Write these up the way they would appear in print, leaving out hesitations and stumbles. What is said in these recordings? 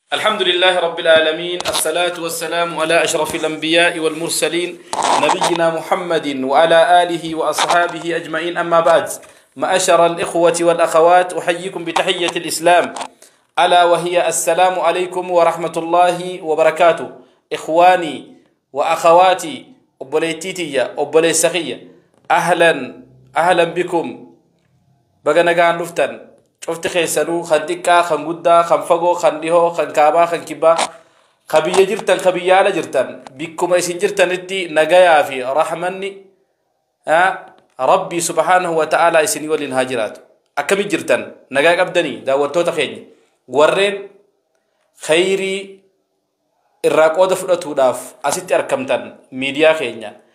الحمد لله رب العالمين، الصلاة والسلام على أشرف الأنبياء والمرسلين نبينا محمد وعلى آله وأصحابه أجمعين، أما بعد. معاشر الإخوة والأخوات، أحييكم بتحية الإسلام، ألا وهي السلام عليكم ورحمة الله وبركاته. إخواني وأخواتي، أبوليتيتيا أبوليسخية، أهلا أهلا بكم. بقى نقان لفتن شفت خيسانو خان دكا خان قدا خان فقو خان ديهو خان كابا خان كبا خبية جرتن خبية على جرتن بكم ايسن جرتن اتي نقايا في رحمني ها ربي سبحانه وتعالى ايسن يولين هاجرات اكمي جرتن نقايا قبدني داورتو تخيني ورين خيري الراقودة فرطو داف اسيتي اركمتن ميديا خينيا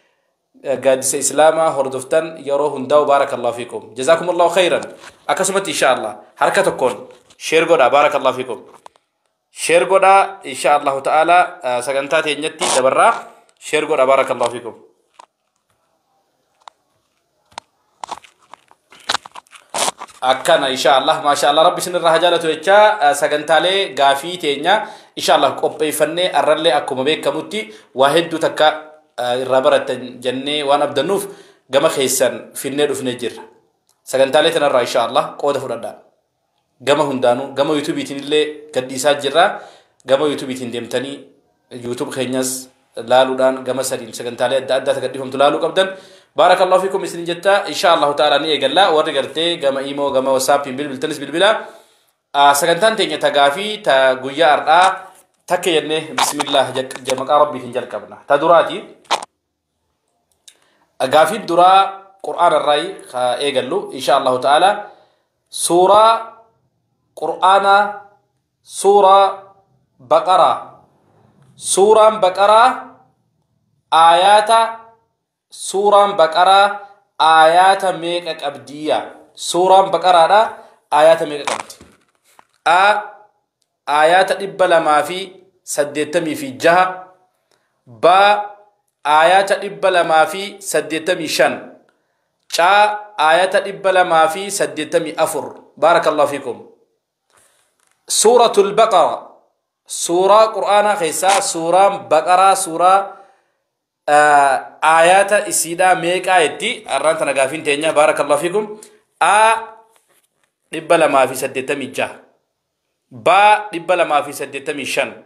قادس إسلاما هردفتن يروهن داو. بارك الله فيكم، جزاكم الله خيرا. أكسمت إن شاء الله حركة تكون شير قدا. بارك الله فيكم، شير قدا إن شاء الله تعالى. سكنتاتي نتي دبرا شير قدا. بارك الله فيكم. أكنا إن شاء الله ما شاء الله ربي سن الرهجالة توجه سكنتالي غافي تينيا إن شاء الله قبي فني أرلي أكو مبيك كموتي واحد تكا irraa jennee waan abdannuuf gama keessan finnee dhufnee jirra. Sagantaalee tanarraa insha Allah qooda fudhadhaa. Gama hundaanuu gama yuutuubiitiin illee gadhiisaa jirra. Gama yuutuubiitiin deemtanii yuutuub keenyas laaluudhaan gama sadiin sagantaalee adda addaa gadhiifamtu laaluu qabdan. Baarakallahu fiikum isin jetta insha Allahu ta'ala ni eegalla. Warri gartee gama imoo gama wasaappiin bilbiltanis bilbila. Sagantaan teenya tagaafii ta guyyaa har'aa takka jennee bismillah maqaa rabbiitiin jalqabna. Ta duraati. أقافي الدراء قرآن الرأي إيقلو إن شاء الله تعالى. سورة قرآن سورة بقرة سورة بقرة آيات سورة بقرة آيات ميك أبدية سورة بقرة آيات ميك أبدية آيات إبلا ما في سدتمي في جهة با آيات 285 چا آيات 284. بارك الله فيكم. سورة البقرة سورة قرآن خيسا سورة بقرة سورة آيات إسيدا ميك آياتي أرانت نقافين تينيا. بارك الله فيكم. آ 286 با 285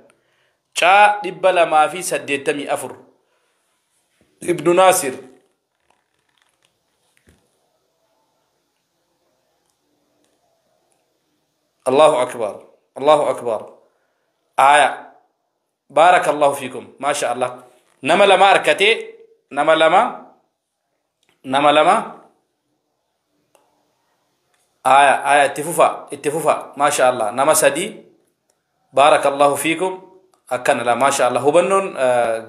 چا 284. ابن ناصر الله أكبر الله أكبر. آية بارك الله فيكم ما شاء الله. نما لما أركتي نما لما نما لما آية آية اتفوفا اتفوفا ما شاء الله. نما سدي بارك الله فيكم. أكن لا ما شاء الله هو بنون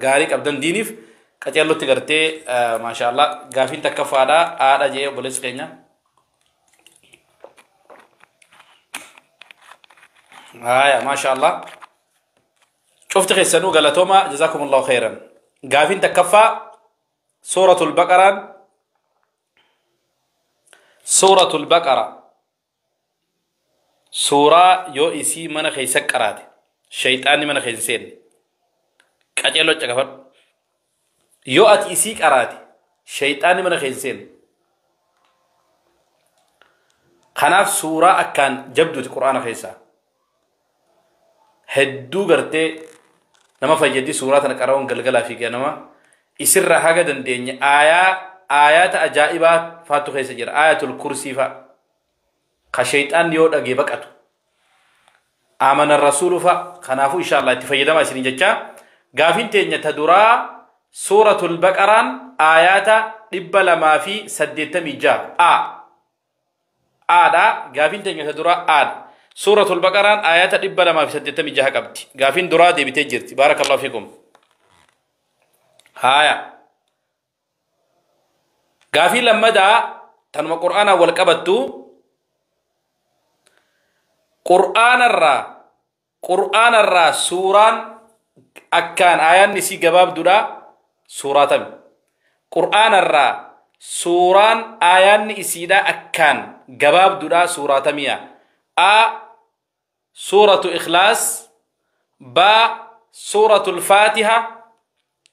غاريك أبدن دينيف qaceellotti gartee maasha Allah gaafiin takka faadha haadha jee obboleessi keenya. Haya maasha Allah cufti keessanuu galatooma jazakumullahu khairan. Gaafiin takkaffaa suuratul baqaraan suuratul baqara suuraa yoo isii mana keessa qaraate shayxaanni mana keessa seenne qaceelloo caqafadhu. Yoo ati isii qaraate shayxaanni mana keessa seenne. Kanaaf suuraa akkaan jabduuti quraana keessaa hedduu gartee nama fayyaddi suuraa tana qara'uun galgalaa fi ganama isirraa haga dandeenye aayaa aayaata ajaa'ibaa faatu keessa jira. Aayatul kursii fa'a ka shayxaanni yoo dhagee baqatu amana rasuulu fa'a. Kanaafuu insha Allah itti fayyadamaa isinii jechaa gaafiin teenya ta duraa سورة البقرة آيات 286 آ آدا غافين تنجا درا آد سورة البقرة آيات 286 قبتي غافين درا دي بتجرتي. بارك الله فيكم. هايا غافين لما دا تنم قرآن والقبتو قرآن الرا قرآن الرا سورة أكان آيان نسي قباب درا سورة قرآن الرا سوران آيان إسيدا أكان قباب درا سورة مية. أ سورة إخلاص Ba Suuratul Faatiha.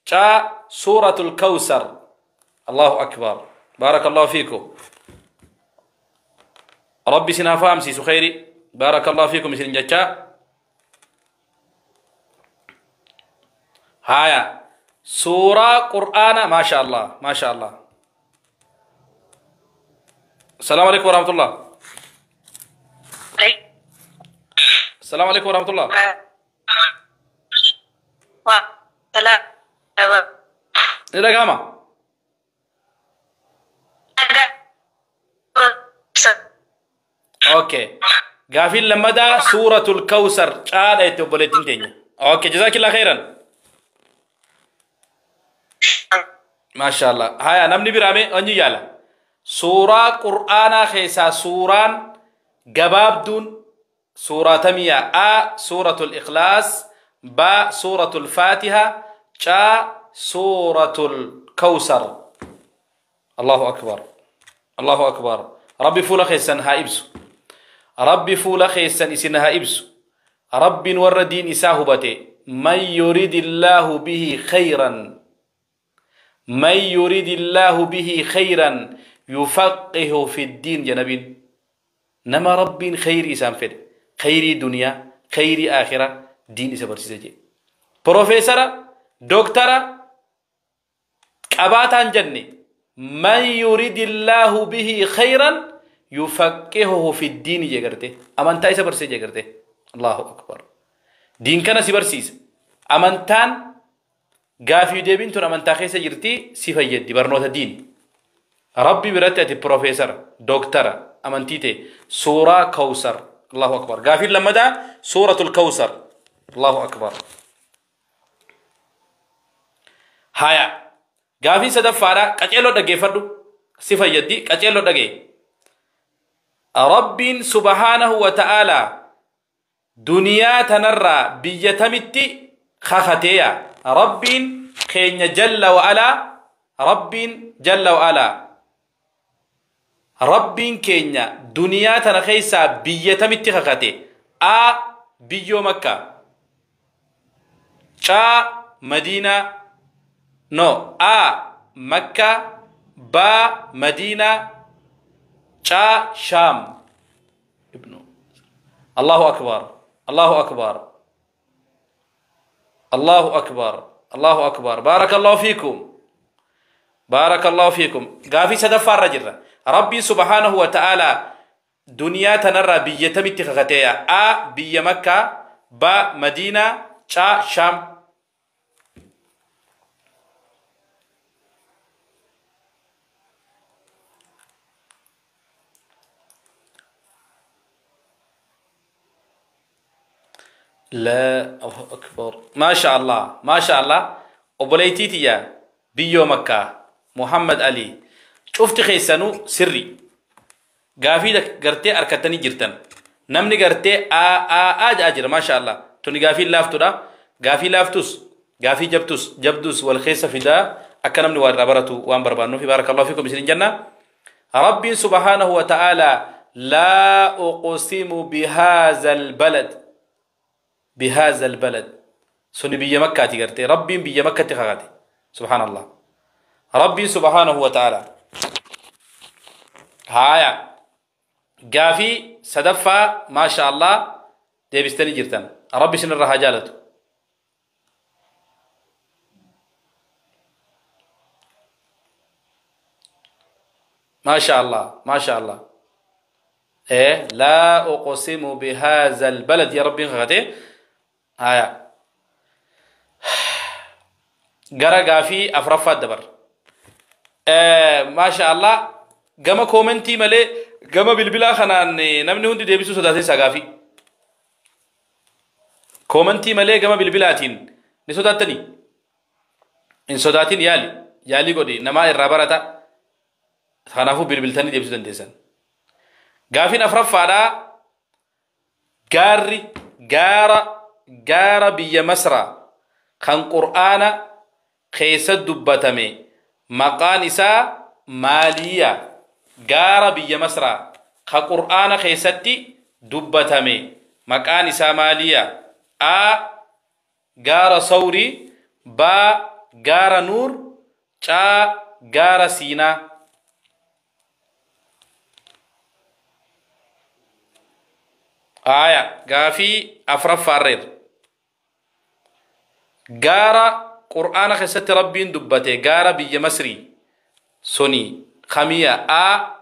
Ca Suuratul Kawsar. Allahu akbar. Baarakallahu fiikum. Rabbi isin haa fahamsiisu khayri. Baarakallahu fiikum isin jechaa. Haya. Suuraa Qur'aana, maasha Allah, maasha Allah. Salaamu alaikum warahmatullah. Salaamu alaikum warahmatullah. Ni dhagahama? Okay. Gaafiin lammadaa Suuratul Kawsar caadha itti obboleettiin teenya. Okay, jazaakillah khairan. Maasha Allah. Haya, namni biraa mee eenyu yaala? Suuraa Qur'aanaa keessaa suuraan gabaabduun suuraa tamiyaa? A Suuratul Ikhlaas, B Suuratul Faatiha, C Suuratul Kawsar. Allahu akbar. Allahu akbar. Rabbi fuula keessan haa ibsu. Rabbi fuula keessan isin haa ibsu. Rabbiin warra diin isaa hubate, man yuridillaahu bihi khayran, man yuridillaahu bihi khayran yufaqihu fi ddiin jedha nabiin. Nama Rabbiin khayrii isaan fedhe, khayrii duniyaa, khayrii akhiraa, diin isa barsiisa jedhe. Profeesara, dooktara qabaataan jenne, man yuridillaahu bihi khayran yufaqihuhu fi ddiini jee garte, amantaa isa barsiisa jee garte. Allahu akbar. Diin kana si barsiisa. Amantaan gaafii deebiin tun amantaa keessa jirti, si fayyaddi barnoota diini. Rabbi biratti ati profeesara, dooktara amantii ta'e. Suuraa Kawsar. Allahu akbar. Gaafiin lammadaa Suuratul Kawsar. Allahu akbar. Haya. Gaafiin sadaffaadha, qaceeloo dhaggeeffadhu, si fayyaddi, qaceeloo dhagee. Rabbiin subhaanahu wa ta'aalaa duniyaa tanarraa biyya tamitti kakateeya? Rabbiin keenya jalla wa alaa, Rabbiin jalla wa alaa, Rabbiin keenya duniyaa tana keessaa biyya tamitti kakate? A biyyoo Makkaa, C Madiinaa, no, A Makkaa, B Madiinaa, C Shaam. Ibnu. Allahu akbar. Allahu akbar. Allahu akbar. Allahu akbar. Baarakallahu fiikum. Baarakallahu fiikum. Gaafii sadaffaarra jirra. Rabbiin subhaanahu wa ta'aalaa duniyaa tanarraa biyya tamitti kakateeya? A biyya Makkaa, B Madiinaa, C Shaam. La Allahu akbar. Maasha Allah. Maasha Allah. Obboleettii tiyya biyyoo Makkaa, Muhammad Ali. Cufti keessanuu sirri. Gaafii gartee harkattanii jirtan. Namni gartee A A A jedhaa jira, maasha Allah. Tuni gaafii laaftuudha. Gaafii laaftus, gaafii jabtus jabdus wal keessa fidaa akka namni waa irraa baratu waan barbaannuuf, baarakallahu fiikum isin jenna. Rabbiin subhaanahu wa ta'ala laa uqsimu bihaazal balad, bihaazal balad, suni biyya Makkaati gartee. Rabbiin biyya Makkatti kakate. Subhaanallah. Rabbiin subhaanahu wa ta'ala. Haaya. Gaafii sadaffaa, maasha Allah, deebistanii jirtan. Rabbi isinirraa haa jaalatu. Maasha Allah, maasha Allah. Laa uqsimu bihaazal balad ya Rabbiin kakate. Haaya. Gara gaafii afuraffaa dabar. Maasha Allah, gama koomentii malee gama bilbilaa kanaan namni hundi deebisuu sodaatee isaa gaafii. Koomentii malee gama bilbilaatiin ni sodaattanii? Hin sodaatin, yaali. Yaalii godhi, namaa irraa barata. Kanaafuu bilbiltanii deebisuu dandeessan. Gaafiin afuraffaadhaa, gaarri gaara biyya Masraa kan Qur'aana keessa dubbatame maqaan isaa maaliya? Gaara biyya Masraa kan Qur'aana keessatti dubbatame maqaan isaa maaliya? A gaara Sawrii, B gaara Nuur, C gaara Siinaa. Aya gaafii afuraffaarreer gaara qur'aana keessatti rabbiin dubbate gaara biyya Masrii suni kamiya? A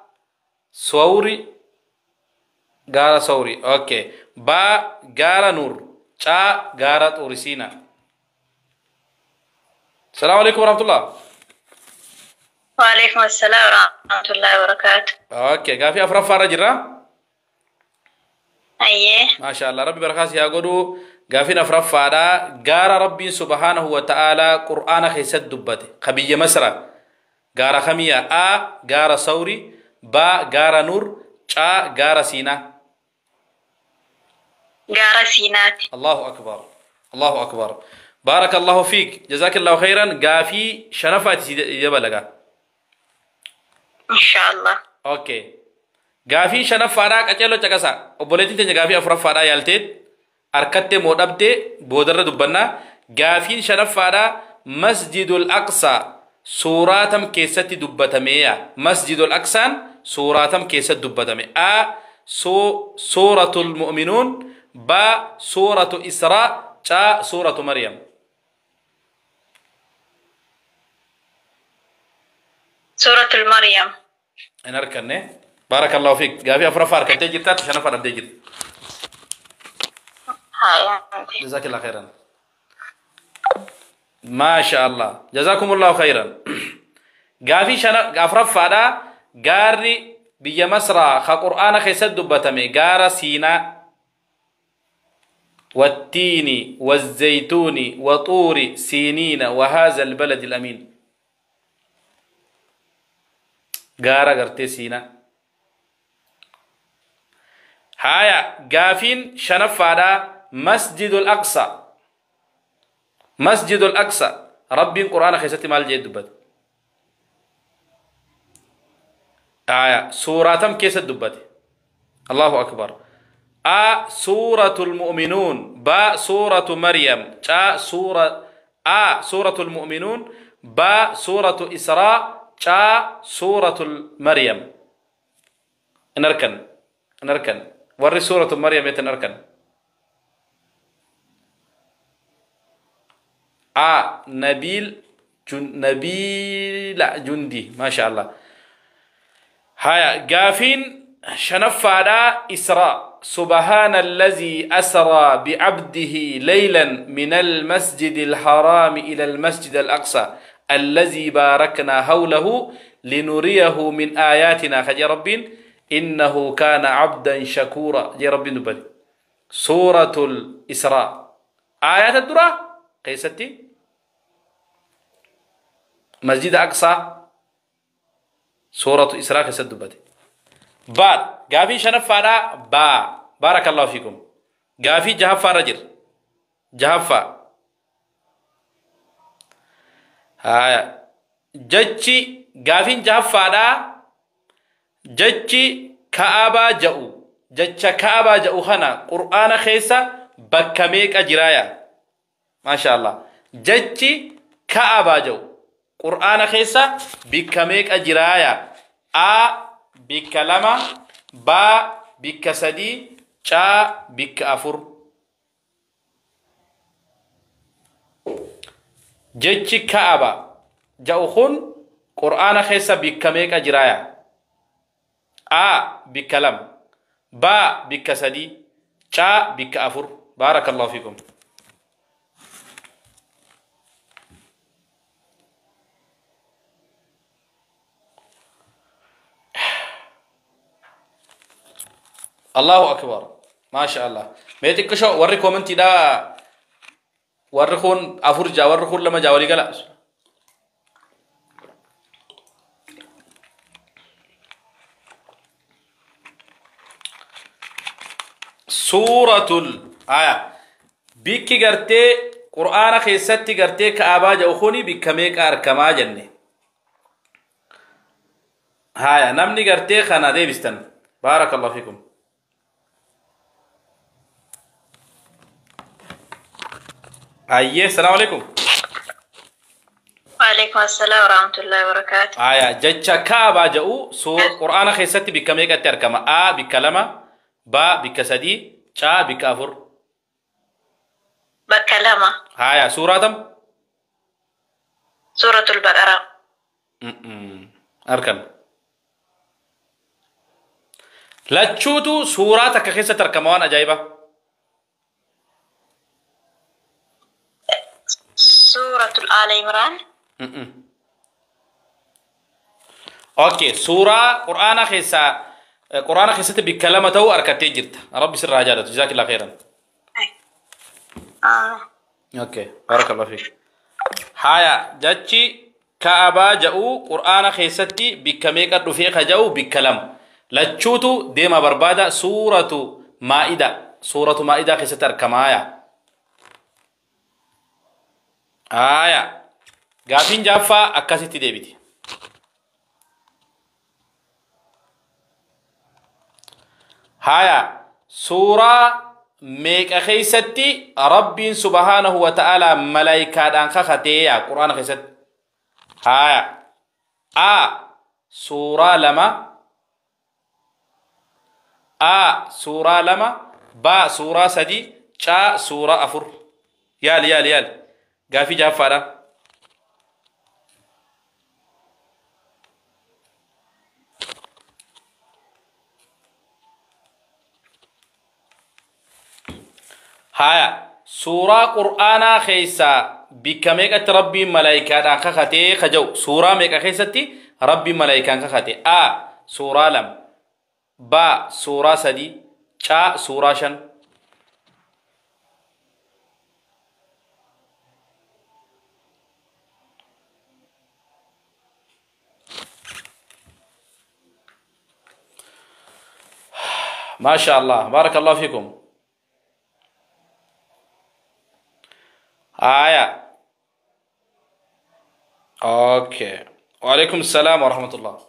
Sawri, gaara Sawri, okay. B gaara Nuur, C gaara Xuuri Siinaa. Salaamu alaikum warahmatullah. Waalaikum assalam warahmatullahi wabarakatuh. Okay, gaafii afuraffaarra jirra. Ayyee. Maasha Allah, rabbi barakaa si haa godhu. Gaafiin afuraffaadha. Gaara rabbiin subhaanahu wa ta'aalaa qur'aana keessatti dubbate ka biyya Masra gaara kamiya? A gaara Sawri, B gaara Nuur, C gaara Siinaa. Gaara Siinaati. Allahu akbar, Allahu akbar, baarakallahu fiik, jazakallahu khayran. Gaafii shanaffaati si dabalaga. Inshaallah. Okay. Gaafii shanaffaadhaa qaceelloo caqasa. Obboleettiin teenya gaafii afuraffaadhaa yaalteet harkattee moo dhabdee boodarra dubbannaa. Gaafiin shanaffaadhaa Masjidul Aqsaa suuraa tam keessatti dubbatameeya? Masjidul Aqsaan suuraa tam keessatti dubbatame? A suuratul Mu'minuun, B suuratu Israa, C suuratu Maryam. Suuratul Maryam. Hin harkanne. Baarakallahu fiik. Gaafii afuraffaa harkattee jirta, shanaffaa dhabdee jirti. Haa. جزاك الله خيرا. ما شاء الله، جزاكم الله خيرا. Gaafii shana afuraffaadha. Gaarri biyya Masraa ka qur'aana keessatti dubbatame gaara Siinaa. والتين والزيتون وطور سينين وهذا البلد الأمين. gaara gartee Siinaa. Haya, gaafiin shanaffaadha. Masjidul Aqsa, Masjidul Aqsa rabbiin qur'aana keessatti maal jee dubbate? Haya, suuraa tam keessatti dubbate? Allahu akbar. A suuratul Mu'minuun, B suuratu Maryam, C suura A suuratul Mu'minuun, B suuratu Israa, C suuratul Maryam. In arkan, in arkan warri suuratu Maryam jettan arkan. A Nabil Jun, Nabila Jundi, masha Allah. Haya, gaafiin shanaffaadha. Israa. سبحان الذي أسرى بعبده ليلا من المسجد الحرام إلى المسجد الأقصى الذي باركنا حوله لنريه من آياتنا خجي رب إنه كان عبدا شكورا. جي رب نبدي سورة الإسراء آيات الدرة قيستي مسجد أقصى سورة الإسراء قيست دبدي بعد قافي شنفانا با. بارك الله فيكم. قافي جهفا رجل جهفا. هايا جتشي قافين جهفا دا جتشي كعبة جاو جتشا كعبة جاو خنا قرآن خيسا بكميك أجرايا. ما شاء الله. جتشي كعبة جاو قرآن خيسا بكميك أجرايا؟ A bikka lama, B bikka sadii, C bikka afur. Jechi Ka'aba ja'u kun qur'aana keessa bikka meeqa jiraaya? A bikka lama, B bikka sadii, C bikka afur. Baarakallahu fiikum. Allahu akbar. Maasha Allah. Mee xiqqisho warri koomentiidha, warri kun afur jaa, warri kun lama jaa, walii gala. Suuratul aya bikki gartee qur'aana keessatti gartee ka'abaa jedhu kuni bikka meeqa argamaa jenne? Haya, namni gartee kana deebistan, baarakallahu fiikum. Ayyee, salaamu alaikum. Waalaikum assalam warahmatullahi wabarakatuh. Aya, jecha Kaabaa jedhu Qur'aana keessatti bikka meeqatti argama? A bikka 2, B bikka 3, C bikka 4. Bakka 2. Haya, suuraa tam? Suuratul Baqaraa. Arkan. Lachuutu suuraa takka keessatti argama, waan ajaa'ibaa. Suuratul Aala Imraan. Okay, suuraa Qur'aana keessaa Qur'aana keessatti bikka 2 ta'uu argattee jirta. Rabbi sirraa haa jaalatu. Jazaakillah khairan. Okay, barakallahu fiik. Haya, jechi Kaabaa jedhu Qur'aana keessatti bikka meeqa dhufee ka jedhu bikka 2. Lachuutu deema barbaada. Suuratu Maa'ida. Suuratu Maa'idaa keessatti argama. Haya. Haya. Gaafiin jaaffaa akkasitti deebiti. Haya, suuraa meeqa keessatti Rabbiin subhaanahu wa ta'ala malaayikaadhaan kakatee yaa Qur'aana keessatti? Haya. A suuraa 2, A suuraa 2, B suuraa 3, C suuraa 4. Yaali yaali yaali. Gaafii jaaffaadha. Haya, suuraa Qur'aanaa keessaa bikka meeqatti Rabbiin malaayikaadhaan kakatee ka jedhu? Suuraa meeqa keessatti Rabbiin malaayikaan kakate? A suuraa 2, B suuraa 3, C suuraa 5. Maasha Allah, barakallahu fiikum. Haya. Okay. Waalaikum salam wa rahmatullah.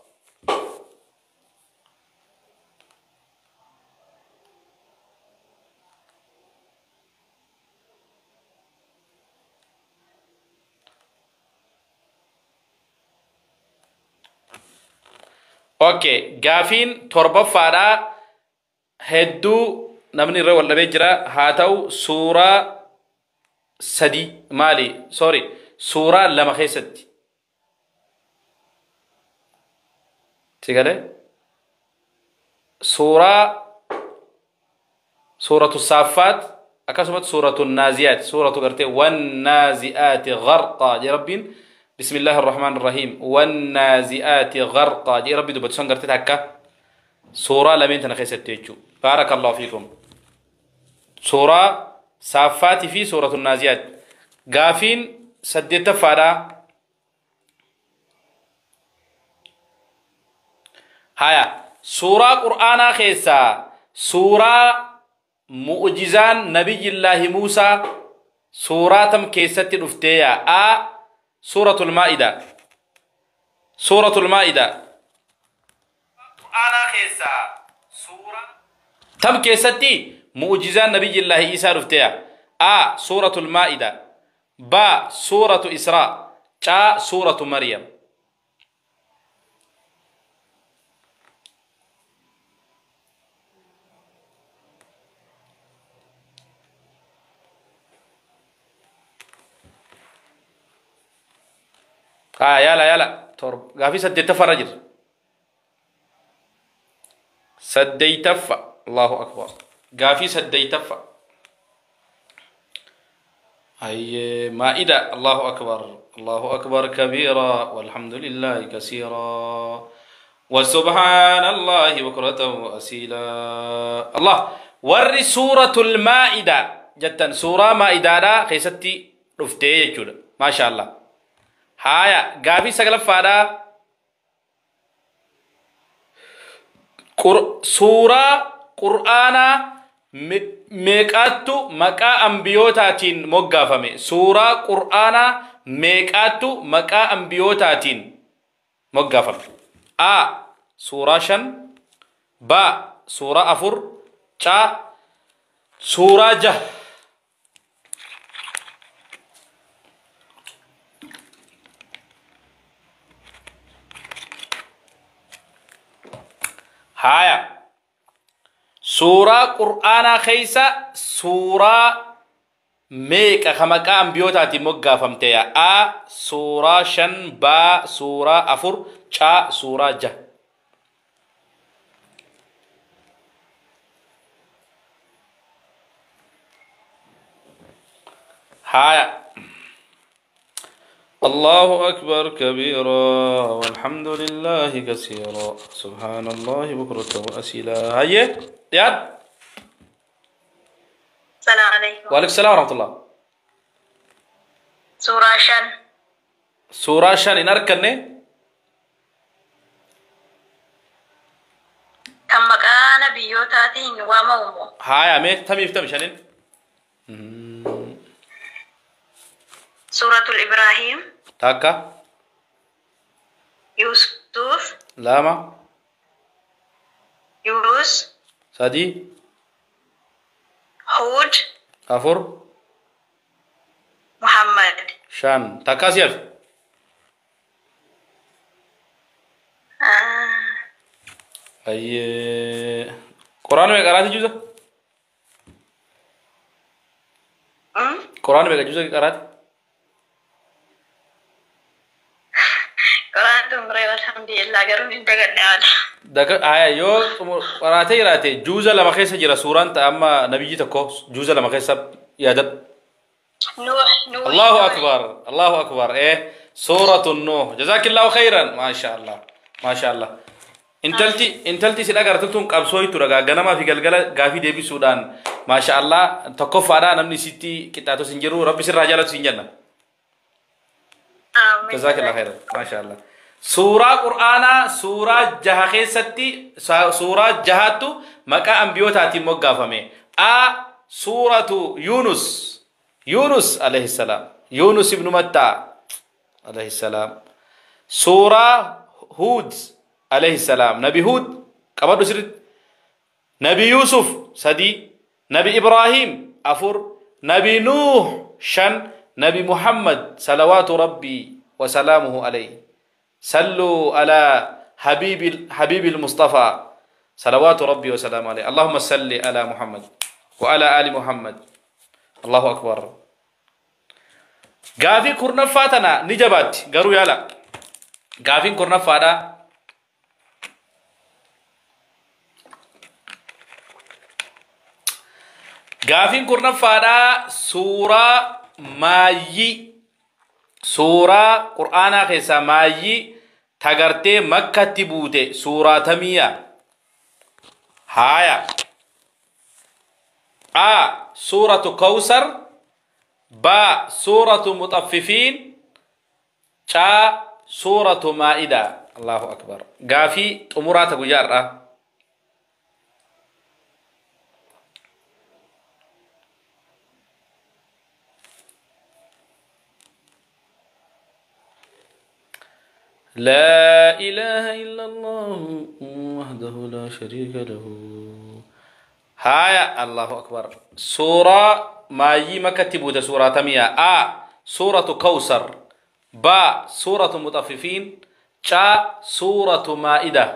Okay, gaafiin torbaffaadha. Hedduu namni irra wal dhabee jira. Haa ta'u suuraa 3 maali? Sorry, suuraa 2 keessatti. Sigalee? Suuraa suuratu Saaffaat akkasumas suuratu Naaziyaat, suuratu gartee wannaazi'aati gharqaa jee Rabbiin. Bismillaahi arrahmaan arrahiim. Wannaazi'aati gharqaa jee Rabbi dubbatu san gartee takka suuraa lameen tana keessatti jechuudha. Baarakallahu fiikum. Suuraa Saaffaatii fi suuratu Naaziyaat. Gaafiin 8ffaadha. Haya, suuraa Qur'aanaa keessaa suuraa mu'jizaan Nabiyyillaahi Muusaa suuraa tam keessatti dhuftee yaa? A suuratul Maa'ida. Suuratul Maa'ida. Qur'aanaa keessaa suuraa tam keessatti mu'jizaan Nabiyyillaahi Iisaa dhuftee yaa? A suuratul Maa'ida, B suuratu Israa, C suuratu Maryam. Yala yala. Gaafii 8ffaa irra jira. 8ffaa. Allahu akbar. Gaafii 8ffaa. Ayyee, Maa'ida. Allahu akbar. Allahu akbar kabiira walhamdulillahi kasiira. Wa subhaanallahi bukratan wa asiila. Allah. Warri suuratul Maa'ida jettan suuraa Maa'idaadhaa keessatti dhuftee jechuudha. Maasha Allah. Haya, gaafii 9ffaadha. Suuraa Qur'aanaa meeqaattu maqaa ambiyootaatiin moggaafame? Suuraa Qur'aanaa meeqaattu maqaa ambiyootaatiin moggaafame? A suuraa 5, B suuraa 4, C suuraa 6. Haya. Suuraa Qur'aanaa keessa suuraa meeqa ka maqaa ambiyootaatiin moggaafamte yaa? A suuraa 5, B suuraa 4, C suuraa 6. Haya. الله أكبر كبيرا والحمد لله كثيرا سبحان الله بكرة وأسيلا. هيا ياد. السلام عليكم. وعليكم السلام ورحمة الله. سورة شن. سورة شن إن أركني كم مكان بيوتاتين ومومو. هاي أمي تمي تمي شنين. سورة الإبراهيم. تاكا. يوسف. لاما. يونس. سادي. هود. أفر. محمد. شان. تاكا سير. أي قرآن میں قرأت جزء؟ قرآن میں جزء قرأت؟ Yoo qaraatee jiraate juuza 2 keessa jira suuraan ta'a amma nabiyyi tokko juuza 2 keessa yaadadhu. Allahu akbar Allahu akbar suuratu Nuh jazaakillahu khayran maasha Allah maasha Allah. Intalti si agartu tun qabsooytu dhagaa ganamaa fi galgala gaafii deebisuudhaan maasha Allah tokkoffaadhaa namni sitti qixxaatu sin jiru rabbi sirraa jaalatu sin jenna. Jazaakillahu khayran maasha Allah. Suuraa Qur'aanaa suuraa 6 keessatti suuraa 6tu maqaa ambiyootaatiin moggaafame. A suuratu Yunus. Yunus alayhi salaam. Yunus ibn Matta alayhi salaam. Suuraa Hud alayhi salaam. Nabi Hud qabadhu sirriitti. Nabi Yusuf 3, Nabi Ibrahim 4, Nabi Nuh 5, Nabi Muhammad salawaatu Rabbi wa salaamuhu alayhi. صلوا على حبيب المصطفى صلوات ربي وسلامه عليه. اللهم صل على محمد وعلى آل محمد. الله أكبر. غافي كرنفاتنا نجبات غرو يالا غافي كرنفاتا غافي كرنفاتا سورة مايي سورة قرآن خيسا مايي تغرتي مكة تبوتي سورة تمية. هايا. آ سورة كوثر، با سورة مطففين، تا سورة مائدة. الله أكبر. غافي تمرات غجار. لا إله إلا الله وحده لا شريك له. هايا الله أكبر. سورة مايي مكتبوت سورة تمية. آ سورة كوثر، با سورة مطففين، تا سورة مائدة.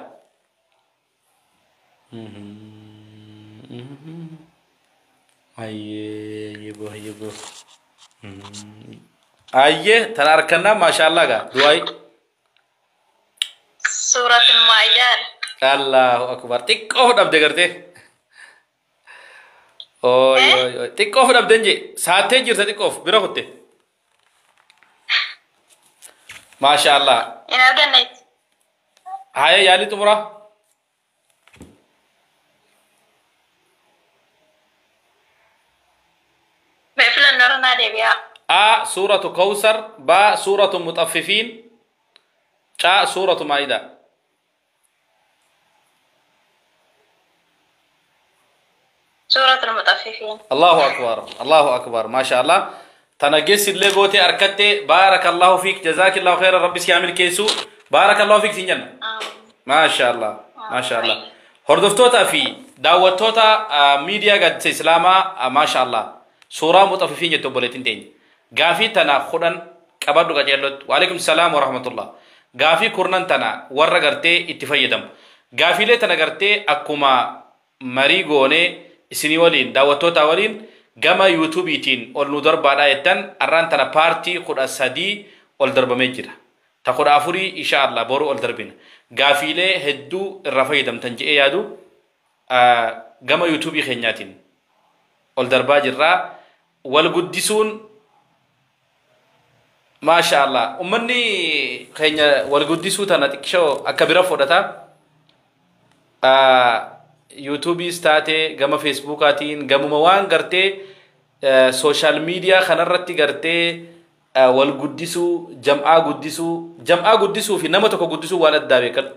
أيه تناركنا ما شاء الله دعاي سورة المائدة. الله أكبر. تك أوف دب دكرته. أوي أوي أوي. تك أوف دب دنجي. ساتة جرس تك أوف. بيرا كته. ما شاء الله. هاي يالي تمرا. آ سورة كوثر، با سورة مطففين، تا سورة مائدة. سورة المطففين. الله أكبر الله أكبر ما شاء الله. تنجس اللي قوتي أركتي. بارك الله فيك جزاك الله خيرا. ربي سيعمل كيسو. بارك الله فيك سنجن. ما شاء الله ما شاء الله. هردفتوتا في دعوتوتا ميديا قد إسلاما ما شاء الله. سورة مطففين يتوبولتين تين. غافي تنا خدن قبضو قجلت. وعليكم السلام ورحمة الله. غافي كورنان تنا ورا غرتي اتفيدم. Gaafiilee tana gartee akkuma marii goonee isinii waliin daawwattoota waliin gama yuutuubiitiin ol nu darbaadhaa jettan arraan tana paartii 13 ol darbamee jira. Ta 14 insha Allah boru ol darbina. Gaafiilee hedduu irraa fayyadamtan je'ee yaadu gama yuutuubii keenyaatiin ol darbaa jirraa. Wal guddisuun maasha Allah ummanni keenya wal guddisuu tana xiqqishoo akka bira fudhata. Yuutuubiis taate gama feesbuukaatiin gamuma waan gartee sooshaal miidiyaa kanarratti gartee wal guddisuu jam'aa guddisuu jam'aa guddisuu fi nama tokko guddisuu waan addaa beekan.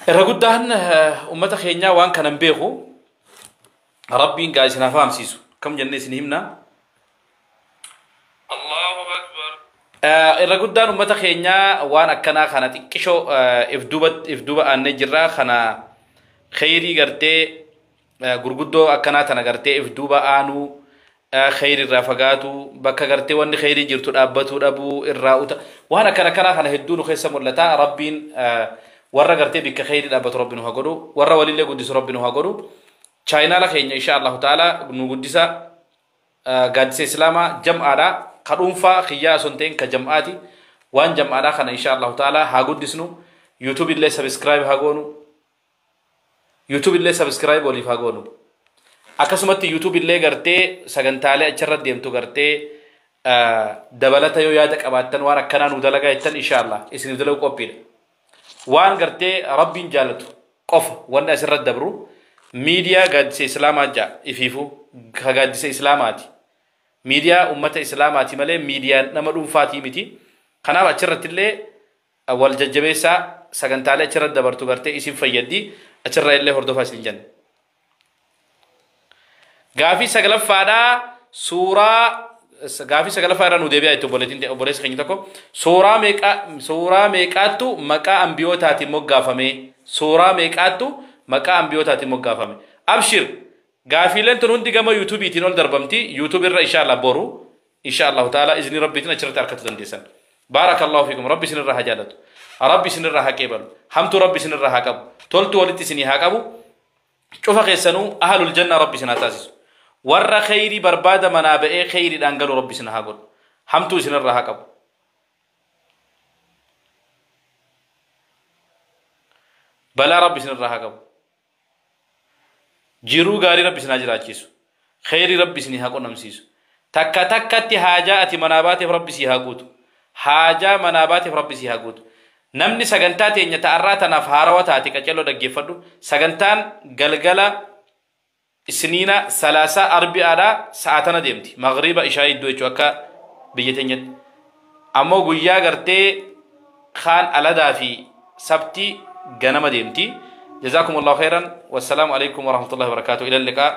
Irra guddaan ummata keenyaa waan kanan beeku rabbiin gaa isin haa fahamsiisu. Kam jennee isin himna? Allahu Akbar. Irra guddaan ummata keenyaa waan akkanaa kana xiqqishoo if duuba aannee jirra kana kheyrii gartee gurguddoo akkanaa tana gartee if duuba aanuu kheyrii irraa fagaatu bakka gartee wanni kheyrii jirtu dhaabbatuu dhabuu irraa uta waan akkana kanaa kana hedduu nu keessa mul'ata. Rabbiin warra gartee bikka kheyrii dhaabbatu rabbi nu haa godhu, warra walillee guddisu rabbi nu haa godhu. Chaayinaala keenya insha Allahu ta'ala nu guddisa. Gaaddisa islaamaa jam'aadha ka dhuunfaa kiyyaa osoo hin ta'in ka jam'aati. Waan jam'aadha kana insha Allahu ta'ala haa guddisnu. YouTube illee subscribe haa goonu, YouTube illee subscribe waliif haa goonu. Akkasumatti YouTube illee gartee sagantaalee achirra deemtu gartee dabalata yoo yaada qabaattan waan akkanaa nu dalagaa jettan insha Allah isiniif dalagu qophiidha. Waan gartee rabbiin jaalatu qofa wanni asirra dabru miidiyaa gaaddisa islaamaa ja'a ifiifu ka gaaddisa islaamaati. Miidiyaa ummata islaamaati malee miidiyaa nama dhuunfaatii miti. Kanaaf achirratti illee wal jajjabeessaa sagantaalee achirra dabartu gartee isin fayyaddi achirra illee hordofaa isin jenna. Gaafii sagalaffaadhaa suuraa gaafii sagalaffaa irraa nu deebi'aa itti obboleettiin obboleessi keenya tokko suuraa meeqaattu maqaa ambiyootaatiin moggaafame? Suuraa meeqaattu maqaa ambiyootaatiin moggaafame? Abshir gaafiileen tun hundi gama yuutuubiitiin ol darbamti. Yuutuub irra insha Allah boru insha Allahu ta'ala izni rabbiitiin achirratti argachuu dandeessan. Baarakallahu fiikum. Rabbi isinirraa haa jaalatu, rabbi isinirraa haa qeebalu, hamtuu rabbi isinirraa haa qabu, toltuu walitti isinii haa qabu. Cufa keessanuu ahlul janna rabbi isin haa taasisu. Warra kheyrii barbaada manaa ba'ee kheyriidhaan galu rabbi isin haa godhu, hamtuu isinirraa haa qabu. Balaa rabbi isinirraa haa qabu. Jiruu gaarii rabbi isin haa jiraachisu, kheyrii rabbi isinii haa qunnamsiisu. Takka takkatti haajaa ati manaa baateef rabbi sii haa guutu, haajaa manaa baateef rabbi sii haa guutu. Namni sagantaa teenya ta'arraa tanaaf haarawa taate qaceloo dhaggeeffadhu. Sagantaan galgala isniina salaasaa arbi'aadhaa sa'aatana deemti maghriba ishaa iddoo jechuu akka biyya teenyatti. Ammoo guyyaa gartee kaan aladaa fi sabti ganama deemti. Jazaakum allahu khairan. Wassalaamu alaikum warahmatullahi wabarakaatuh. Ila liqaa.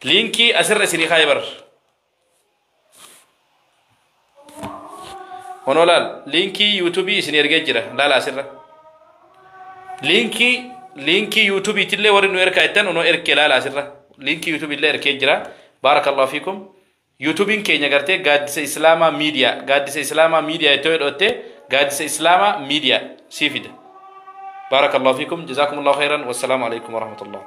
Liinkii asirra isinii kaayee bar Onoo laal liinkii yuutuubii isin ergee jira laala asirra. Liinkii yuutuubiitillee warri nu ergaa jettan onoo ergee laala asirra. Liinkii yuutuubiillee ergee jira. Baarakallahu fiikum. Yuutuubiin keenya gartee gaaddisa islaamaa miidiyaa gaaddisa islaamaa miidiyaa ittoo jedhotte gaaddisa islaamaa miidiyaa sii fida. Baarakallahu fiikum. Jazaakumullahu khairan. Wassalaamu alaikum warahmatullah.